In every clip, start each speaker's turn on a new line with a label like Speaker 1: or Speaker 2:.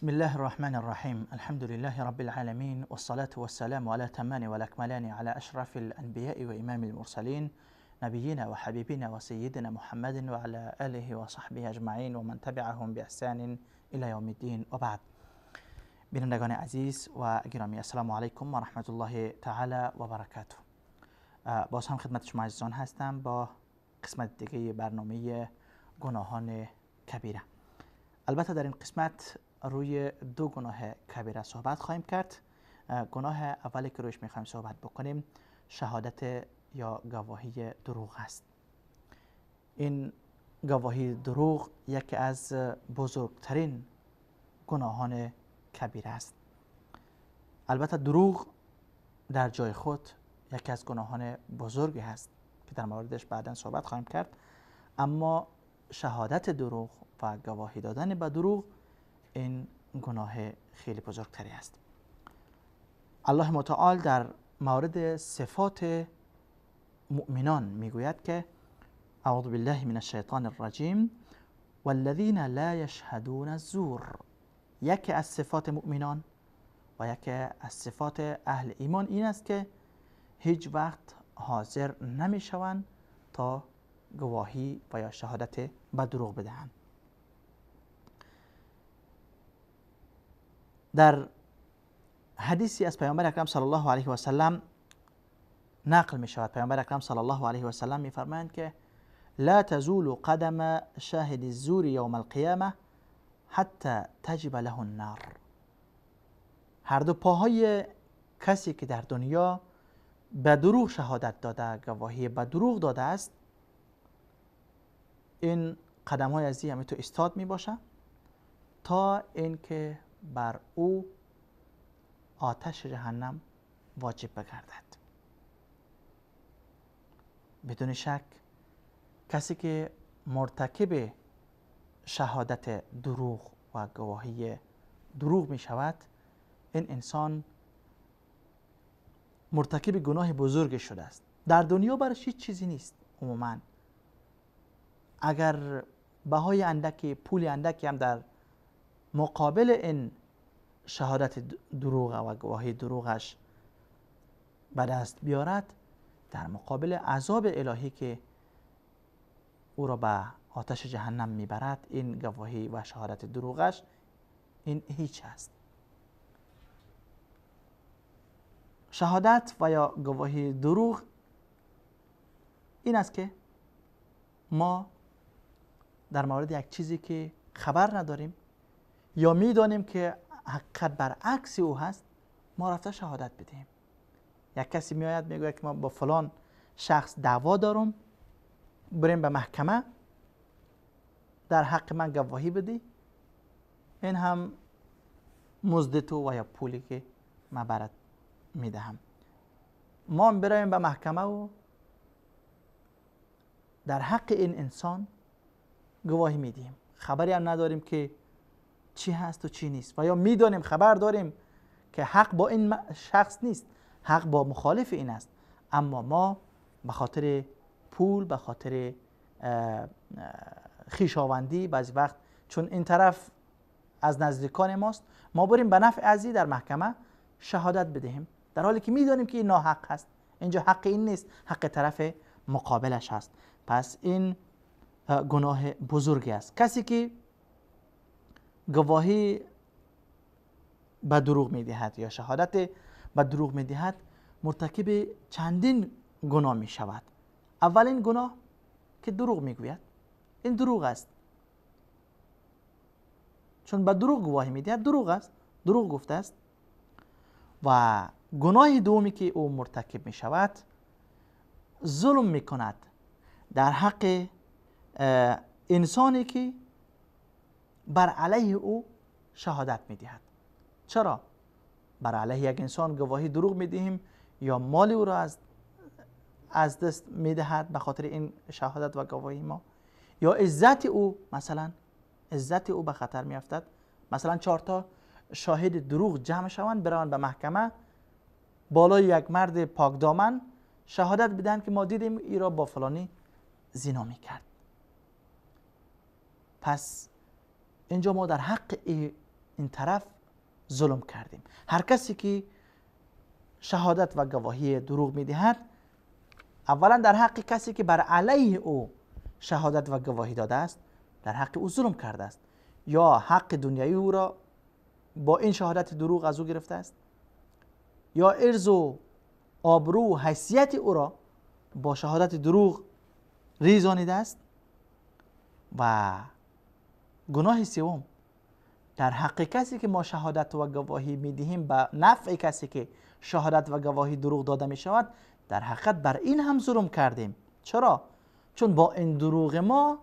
Speaker 1: بسم الله الرحمن الرحيم، الحمد لله رب العالمين، والصلاة والسلام على تمان والأكملان على أشرف الأنبياء وإمام المرسلين، نبينا وحبيبنا وسيدنا محمد وعلى آله وصحبه أجمعين ومن تبعهم بإحسان إلى يوم الدين، وبعد. بینندگان عزیز و گرامی، السلام علیکم و رحمت الله تعالی و برکاته. باز هم خدمت شما عزیزان هستم با قسمت دیگه برنامه گناهان کبیره. البته در این قسمت روی دو گناه کبیره صحبت خواهیم کرد. گناه اولی که رویش میخوایم صحبت بکنیم شهادت یا گواهی دروغ است. این گواهی دروغ یکی از بزرگترین گناهان کبیره است. البته دروغ در جای خود یکی از گناهان بزرگی هست که در موردش بعدا صحبت خواهیم کرد، اما شهادت دروغ و گواهی دادن به دروغ این گناه خیلی بزرگتری است. الله متعال در مورد صفات مؤمنان میگوید که اعوذ بالله من الشیطان الرجیم والذین لا یشهدون الزور. یکی از صفات مؤمنان و یکی از صفات اهل ایمان این است که هیچ وقت حاضر نمیشوند تا گواهی و یا شهادت به دروغ بدهند. در حدیثی از پیامبر اکرم صلی الله علیه و سلم نقل می شود، پیامبر اکرم صلی الله علیه و سلم می فرمایند که لا تزول قدم شاهد الزور یوم القیامه حتی تجب له النار. هر دو پاهای کسی که در دنیا به دروغ شهادت داده، گواهی به دروغ داده است، این قدم های ازی همه تو استاد می باشه تا اینکه بر او آتش جهنم واجب بگردد. بدون شک کسی که مرتکب شهادت دروغ و گواهی دروغ می شود، این انسان مرتکب گناه بزرگ شده است. در دنیا برش هیچ چیزی نیست عموما. اگر بهای اندکی، پول اندکی هم در مقابل این شهادت دروغ و گواهی دروغش به دست بیارد، در مقابل عذاب الهی که او را به آتش جهنم میبرد، این گواهی و شهادت دروغش این هیچ است. شهادت و یا گواهی دروغ این است که ما در مورد یک چیزی که خبر نداریم یا میدانیم که حقیقت برعکس او هست، ما رفته شهادت بدهیم. یک کسی میآید میگوید که ما با فلان شخص دعوا دارم، بریم به محکمه، در حق من گواهی بدی، این هم مزد تو و یا پولی که من برات میدهم. ما هم بریم به محکمه و در حق این انسان گواهی میدیم، خبری هم نداریم که چی هست و چی نیست، و یا میدانیم، خبر داریم که حق با این شخص نیست، حق با مخالف این است، اما ما به خاطر پول، به خاطر خویشاوندی، بعضی وقت چون این طرف از نزدیکان ماست، ما بریم به نفع ازی در محکمه شهادت بدهیم، در حالی که میدانیم که این ناحق هست، اینجا حق این نیست، حق طرف مقابلش هست. پس این گناه بزرگی است. کسی که گواهی به دروغ میدهد یا شهادت به دروغ میدهد، مرتکب چندین گناه می شود. اولین گناه که دروغ میگوید، این دروغ است، چون به دروغ گواهی میدهد، دروغ است، دروغ گفته است. و گناه دومی که او مرتکب می شود، ظلم می کند در حق انسانی که بر علیه او شهادت میدهد. چرا؟ بر علیه یک انسان گواهی دروغ میدهیم یا مال او را از دست میدهد به خاطر این شهادت و گواهی ما، یا عزت او، مثلا عزت او به خطر میافتد. مثلا 4 تا شاهد دروغ جمع شوند، بروند به محکمه، بالای یک مرد پاکدامن شهادت بدن که ما دیدیم ای را با فلانی زنا میکرد. پس اینجا ما در حق ای این طرف ظلم کردیم. هر کسی که شهادت و گواهی دروغ میدهد، اولا در حق کسی که بر علیه او شهادت و گواهی داده است، در حق او ظلم کرده است، یا حق دنیایی او را با این شهادت دروغ از او گرفته است، یا ارز و آبرو و حیثیت او را با شهادت دروغ ریزانیده است. و گناه سوم، در حق کسی که ما شهادت و گواهی میدهیم به نفع کسی که شهادت و گواهی دروغ داده می شود، در حقیقت بر این هم ظلم کردیم. چرا؟ چون با این دروغ ما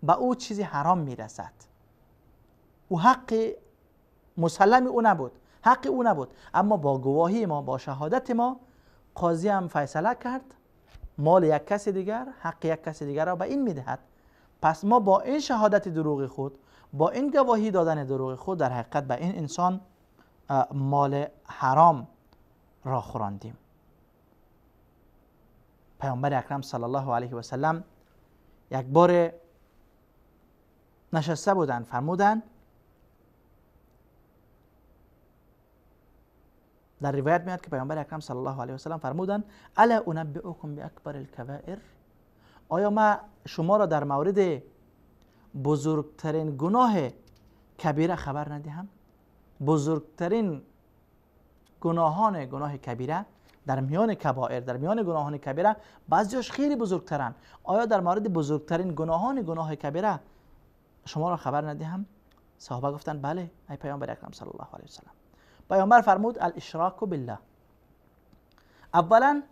Speaker 1: به او چیزی حرام میرسد. او حق مسلم او نبود، حق او نبود، اما با گواهی ما، با شهادت ما، قاضی هم فیصله کرد مال یک کس دیگر، حق یک کس دیگر را به این میدهد. پس ما با این شهادت دروغ خود، با این گواهی دادن دروغ خود، در حقیقت به این انسان مال حرام را خوراندیم. پیامبر اکرم صلی الله علیه و سلم یک بار نشسته بودند، فرمودند، در روایت میاد که پیامبر اکرم صلی الله علیه و سلم فرمودند: الا انبئکم باکبر الکبائر، آیا ما شما را در مورد بزرگترین گناه کبیره خبر ندهم؟ بزرگترین گناهان گناه کبیره در میان کبائر، در میان گناهان کبیره بعضیاش خیلی بزرگترن. آیا در مورد بزرگترین گناهان گناه کبیره شما را خبر ندهم؟ صحابه گفتند بله ای پیامبر اکرم صلی الله علیه و سلم. پیامبر فرمود: الاشراک بالله، اولا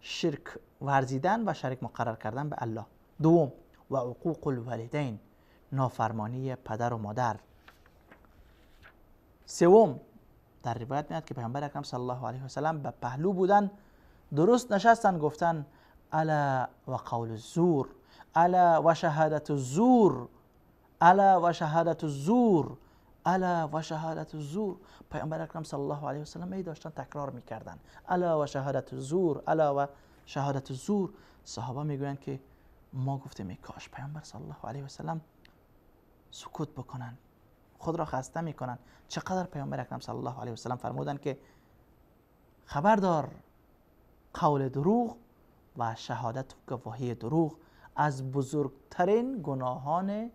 Speaker 1: شرک ورزیدن و شریک مقرر کردن به الله، دوم و عقوق الوالدین، نافرمانی پدر و مادر، سوم در روایت میاد که پیامبر اکرم صلی الله علیه و سلم به پهلو بودن، درست نشستن، گفتن: الا و قول الزور، الا و شهادت الزور، الا و شهادت الزور، الا و شهادت الزور. پیامبر اکرم صلی الله علیه و سلم ای داشتن تکرار میکردن: الا و شهادت الزور، الا و شهادت الزور. صحابه میگویند که ما گفتیم ای کاش پیامبر صلی الله علیه و سلم سکوت بکنن، خود را خسته میکنن. چقدر پیامبر اکرم صلی الله علیه و سلم فرمودند که خبردار، قول دروغ و شهادت و گواهی دروغ از بزرگترین گناهان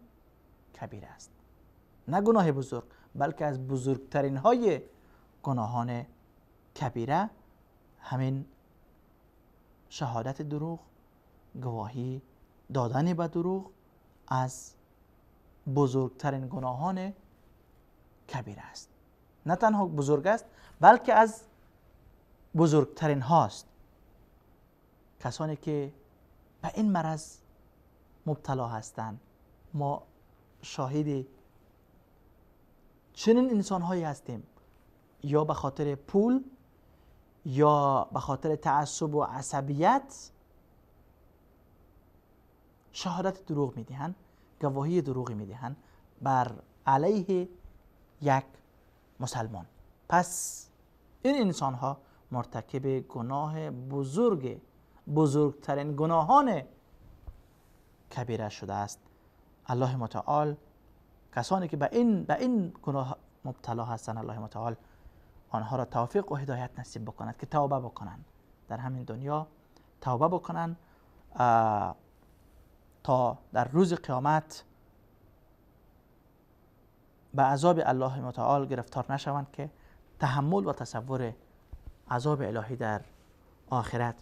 Speaker 1: کبیره است. نه گناه بزرگ، بلکه از بزرگترین های گناهان کبیره همین شهادت دروغ، گواهی دادن به دروغ از بزرگترین گناهان کبیره است. نه تنها بزرگ است، بلکه از بزرگترین هاست. کسانی که به این مرض مبتلا هستند، ما شاهد چنین انسان هایی هستیم، یا به خاطر پول یا به خاطر تعصب و عصبیت شهادت دروغ میدهند، گواهی دروغ میدهند بر علیه یک مسلمان. پس این انسان ها مرتکب گناه بزرگ، بزرگترین گناهان کبیره شده است. الله متعال کسانی که به این گناه مبتلا هستند، الله متعال آنها را توفیق و هدایت نصیب بکند که توبه بکنند، در همین دنیا توبه بکنند تا در روز قیامت به عذاب الله متعال گرفتار نشوند که تحمل و تصور عذاب الهی در آخرت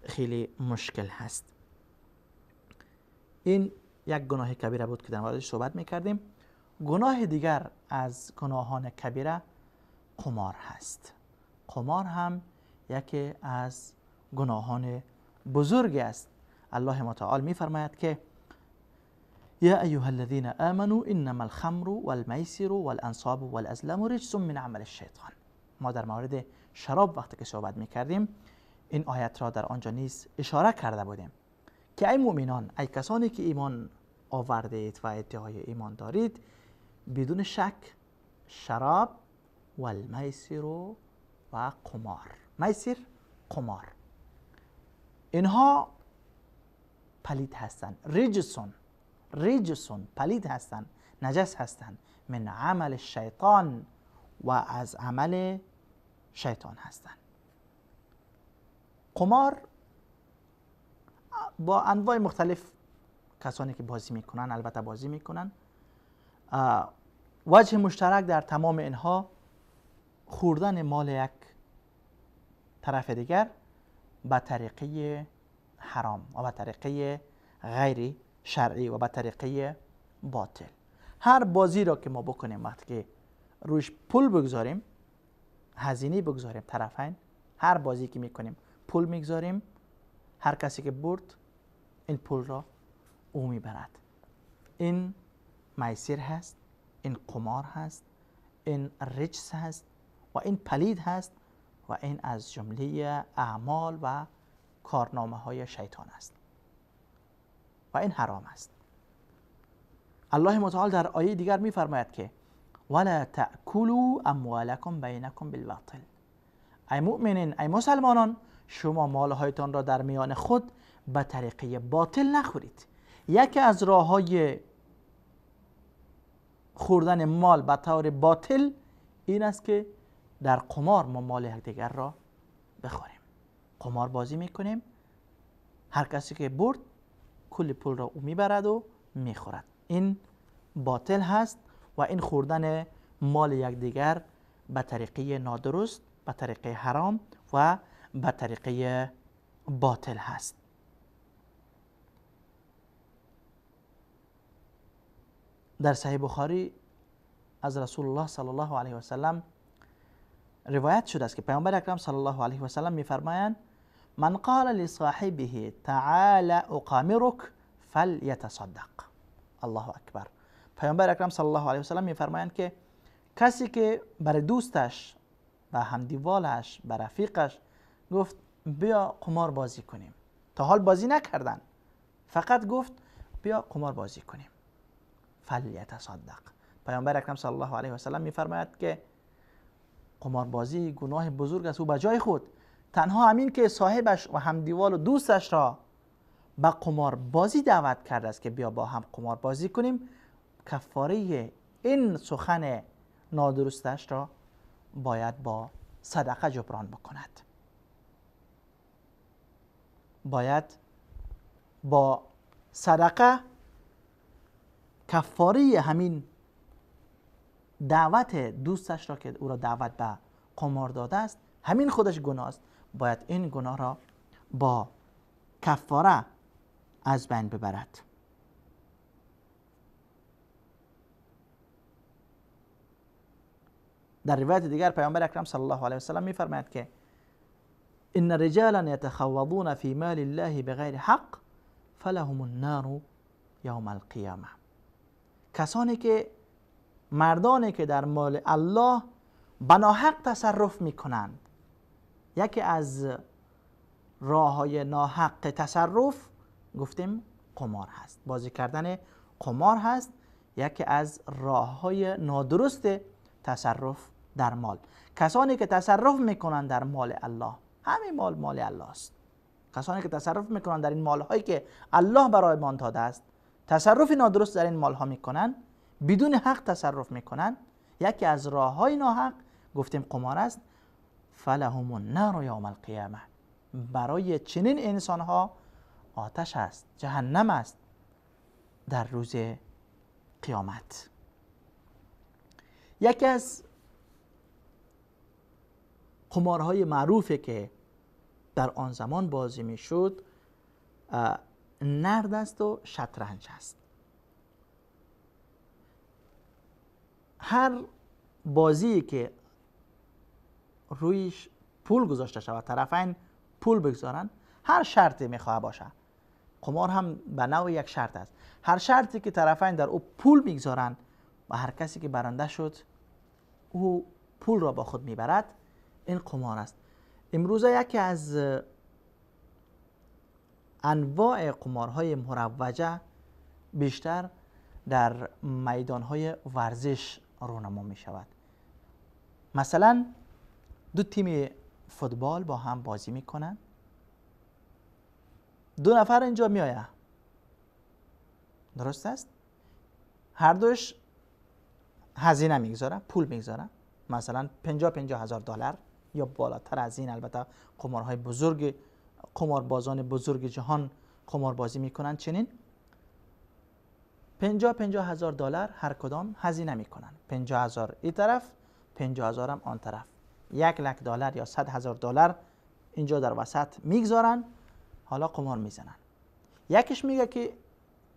Speaker 1: خیلی مشکل هست. این یک گناه کبیره بود که در موردش صحبت میکردیم. گناه دیگر از گناهان کبیره قمار هست. قمار هم یکی از گناهان بزرگ است. الله متعال میفرماید که یا ایها الذین آمنوا انما الخمر والمیسر والانصاب والازلام رجس من عمل الشیطان. ما در مورد شراب وقتی که صحبت میکردیم این آیت را در آنجا نیز اشاره کرده بودیم که ای مؤمنان، ای کسانی که ایمان آورده اید و ادعای ایمان دارید، بدون شک شراب والمیسر و قمار، میسر قمار، اینها پلید هستند، رجسون، رجسون پلید هستند، نجس هستند، من عمل الشیطان، و از عمل شیطان هستند. قمار با انواع مختلف کسانی که بازی میکنن، البته بازی میکنن، وجه مشترک در تمام اینها خوردن مال یک طرف دیگر به طریقه حرام و به طریقه غیر شرعی و به طریقه باطل. هر بازی را که ما بکنیم، وقتی که روش پول بگذاریم، هزینه بگذاریم طرفین، هر بازی که میکنیم پول میگذاریم، هر کسی که برد این پول را او میبرد. این میسر هست، این قمار هست، این رجس هست و این پلید هست و این از جمله اعمال و کارنامه های شیطان است و این حرام است. الله متعال در آیه دیگر میفرماید که ولا تأکلوا اموالکم بینکم بالباطل. ای مؤمنین، ای مسلمانان، شما مالهایتان را در میان خود به طریقه باطل نخورید. یکی از راه های خوردن مال به طور باطل این است که در قمار ما مال یکدیگر را بخوریم. قمار بازی میکنیم، هر کسی که برد کل پول را او میبرد و میخورد. این باطل هست و این خوردن مال یکدیگر به طریقه نادرست، به طریقه حرام و به طریقه باطل هست. در صحیح بخاری از رسول الله صلی الله علیه و سلم روایت شده است که پیامبر اکرم صلی الله علیه و سلم میفرمایند من قال لصاحبه تعال اقامرک فلیتصدق. الله اکبر. پیامبر اکرم صلی الله علیه و سلم میفرمایند که کسی که برای دوستش، به همدیوالش، به رفیقش گفت بیا قمار بازی کنیم، تا حال بازی نکردن، فقط گفت بیا قمار بازی کنیم، فلیتصدق. پیامبر اکرم صلی الله علیه و سلم میفرماید که قمار بازی گناه بزرگ است و به جای خود تنها همین که صاحبش و همدیوال و دوستش را به قمار بازی دعوت کرده است که بیا با هم قمار بازی کنیم، کفاره این سخن نادرستش را باید با صدقه جبران بکند. باید با صدقه کفاره همین دعوت دوستش را که او را دعوت به قمار داده است، همین خودش گناه است، باید این گناه را با کفاره از بین ببرد. در روایت دیگر پیامبر اکرم صلی الله علیه و سلم میفرماید که ان رجالا یتخوضون فی مال الله بغیر حق فلهم النار یوم القیامه. کسانی که، مردانی که در مال الله به ناحق تصرف میکنند، یکی از راه های ناحق تصرف گفتیم قمار هست، بازی کردن قمار هست، یکی از راه های نادرست تصرف در مال. کسانی که تصرف میکنند در مال الله، همین مال مال الله است، کسانی که تصرف میکنند در این مال هایی که الله برای ما داده است، تصرف نادرست در این مال ها میکنند، بدون حق تصرف میکنند، یکی از راه های ناحق گفتیم قمار است. فلهم النار یوم القیامه، برای چنین انسان ها آتش است، جهنم است در روز قیامت. یکی از قمارهای معروفی که در آن زمان بازی میشد نرد است و شطرنج است. هر بازی که رویش پول گذاشته شود، طرفین پول بگذارن، هر شرطی میخواه باشه، قمار هم به نوع یک شرط است، هر شرطی که طرفین در او پول میگذارن و هر کسی که برنده شد او پول را با خود میبرد، این قمار است. امروز یکی از انواع قمارهای مروجه بیشتر در میدانهای ورزش رونما می شود. مثلا دو تیم فوتبال با هم بازی میکنن، دو نفر اینجا می آید، درست است؟ هر دوش هزینه میگذاره، پول میگذاره، مثلا 50 هزار دلار یا بالاتر از این. البته قمارهای بزرگ، قماربازان بزرگ جهان قماربازی میکنن، چنین 50 هزار دلار هر کدام هزینه میکنن، 50 هزار این طرف، 50 هزار هم آن طرف، 1 لک دلار یا 100 هزار دلار اینجا در وسط میگذارن. حالا قمار میزنن. یکیش میگه که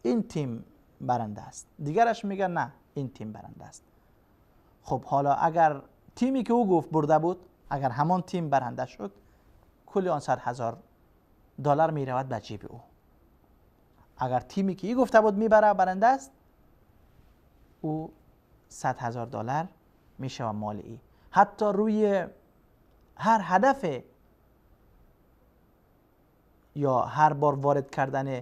Speaker 1: این تیم برنده است، دیگرش میگه نه، این تیم برنده است. خب حالا اگر تیمی که او گفت برده بود، اگر همان تیم برنده شد، کل آن 100 هزار دلار میرود به جیب او. اگر تیمی که ای گفته بود میبره برنده است، او 100 هزار دلار میشه و مال ای. حتی روی هر هدف یا هر بار وارد کردن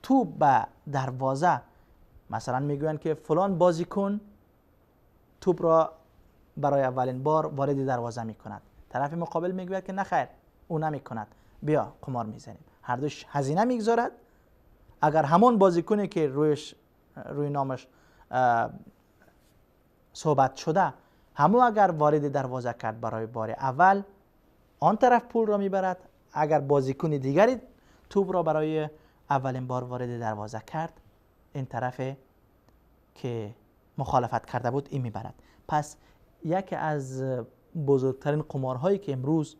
Speaker 1: توپ به دروازه، مثلا میگویند که فلان بازیکن توپ را برای اولین بار وارد دروازه میکند، طرف مقابل میگوید که نخیر، او نمیکند، بیا قمار میزنیم. هر دوش هزینه میگذارد. اگر همان بازیکنی که روی نامش صحبت شده، همو اگر وارد دروازه کرد برای بار اول، آن طرف پول را میبرد. اگر بازیکن دیگری توپ را برای اولین بار وارد دروازه کرد، این طرف که مخالفت کرده بود این میبرد. پس یکی از بزرگترین قمارهایی که امروز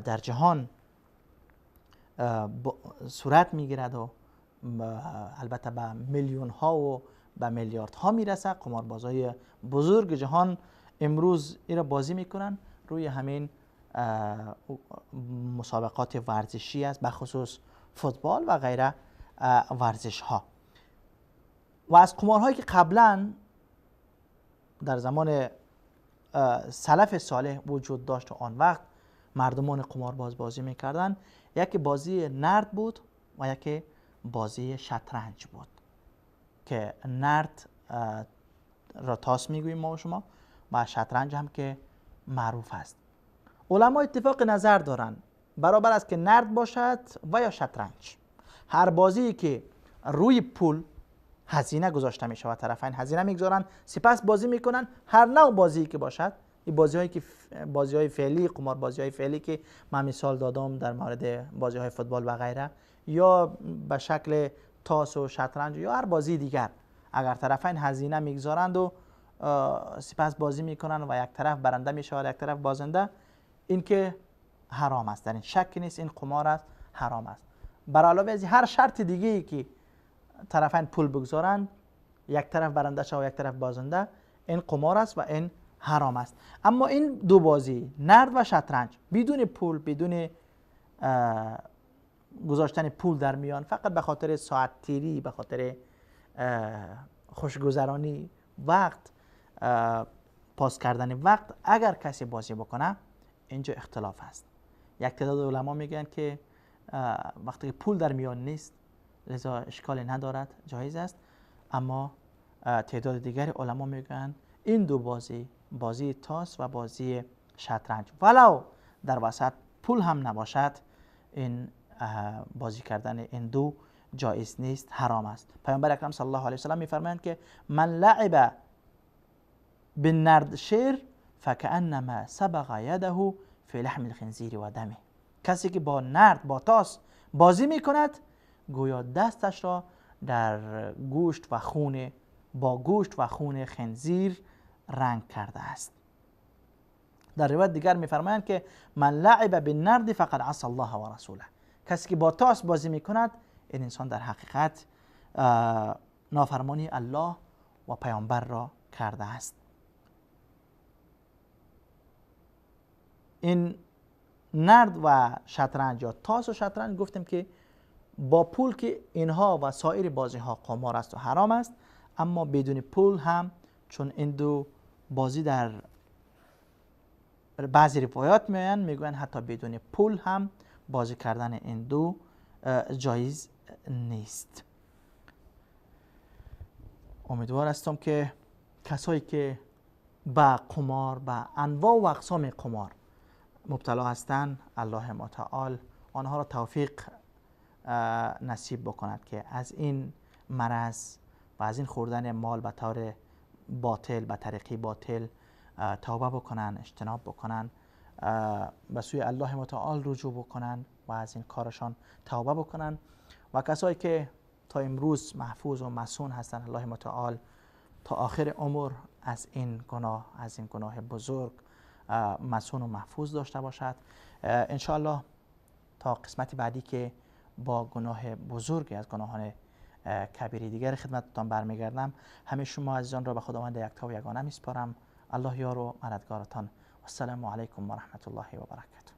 Speaker 1: در جهان صورت میگیرد و البته به میلیون ها و به میلیارد ها میرسه، قماربازهای بزرگ جهان امروز این را بازی میکنن، روی همین مسابقات ورزشی است، به خصوص فوتبال و غیره ورزش ها. و از قمارهایی که قبلا در زمان سلف صالح وجود داشت و آن وقت مردمان قمارباز بازی میکردن، یکی بازی نرد بود و یکی بازی شطرنج بود که نرد را تاس میگوییم ما و شما و شطرنج هم که معروف است. علما اتفاق نظر دارند برابر است که نرد باشد و یا شطرنج، هر بازی که روی پول هزینه گذاشته می شود، طرفین هزینه میگذارند، سپس بازی میکنن، هر نوع بازی که باشد، این بازی که بازی های فعلی، قمار بازی های فعلی که من مثال دادم در مورد بازی های فوتبال و غیره، یا به شکل تاس و شطرنج یا هر بازی دیگر، اگر طرفین هزینه میگذارند و سپس بازی میکنن و یک طرف برنده می شود، یک طرف بازنده، این که حرام است، در این شک نیست، این قمار است، حرام است. بر علاوه از هر شرط دیگه ای که طرفین پول بگذارند، یک طرف برنده شود و یک طرف بازنده، این قمار است و این حرام است. اما این دو بازی، نرد و شطرنج، بدون پول، بدون گذاشتن پول در میان، فقط به خاطر ساعت تیری، به خاطر خوشگذرانی وقت، پاس کردن وقت، اگر کسی بازی بکنه، اینجا اختلاف است. یک تعداد علما میگن که وقتی پول در میان نیست، لذا اشکالی ندارد، جایز است. اما تعداد دیگر علما میگن این دو بازی، بازی تاس و بازی شطرنج، ولو در وسط پول هم نباشد، این بازی کردن این دو جایز نیست، حرام است. پیامبر اکرم صلی الله علیه وسلم میفرمایند که من لعب بالنردشیر فكأنما صبغ يده في لحم الخنزیر و دمه. کسی که با نرد، با تاس بازی میکند، گویا دستش را در گوشت و خون، با گوشت و خون خنزیر رنگ کرده است. در روایت دیگر میفرمایند که من لعب بالنرد فقد عصى الله و رسوله. کسی که با تاس بازی میکند، این انسان در حقیقت نافرمانی الله و پیامبر را کرده است. این نرد و شطرنج یا تاس و شطرنج، گفتیم که با پول که اینها و سایر بازی ها قمار است و حرام است. اما بدون پول هم، چون این دو بازی در بعضی روایات میآیند، میگویند حتی بدون پول هم بازی کردن این دو جایز نیست. امیدوار هستم که کسایی که به قمار، به انواع و اقسام قمار مبتلا هستند، الله متعال آنها را توفیق نصیب بکند که از این مرض و از این خوردن مال به طور باطل، به طریقی باطل توبه بکنن، اجتناب بکنن، به سوی الله متعال رجوع بکنن و از این کارشان توبه بکنن. و کسایی که تا امروز محفوظ و مصون هستن، الله متعال تا آخر عمر از این گناه، از این گناه بزرگ مصون و محفوظ داشته باشد. انشاءالله تا قسمت بعدی که با گناه بزرگی از گناهان کبیری دیگر خدمتتان برمیگردم، همه شما عزیزان را به خداوند یکتا و یگانه میسپارم. الله یار و مددگارتان. السلام علیکم و رحمت الله و برکاته.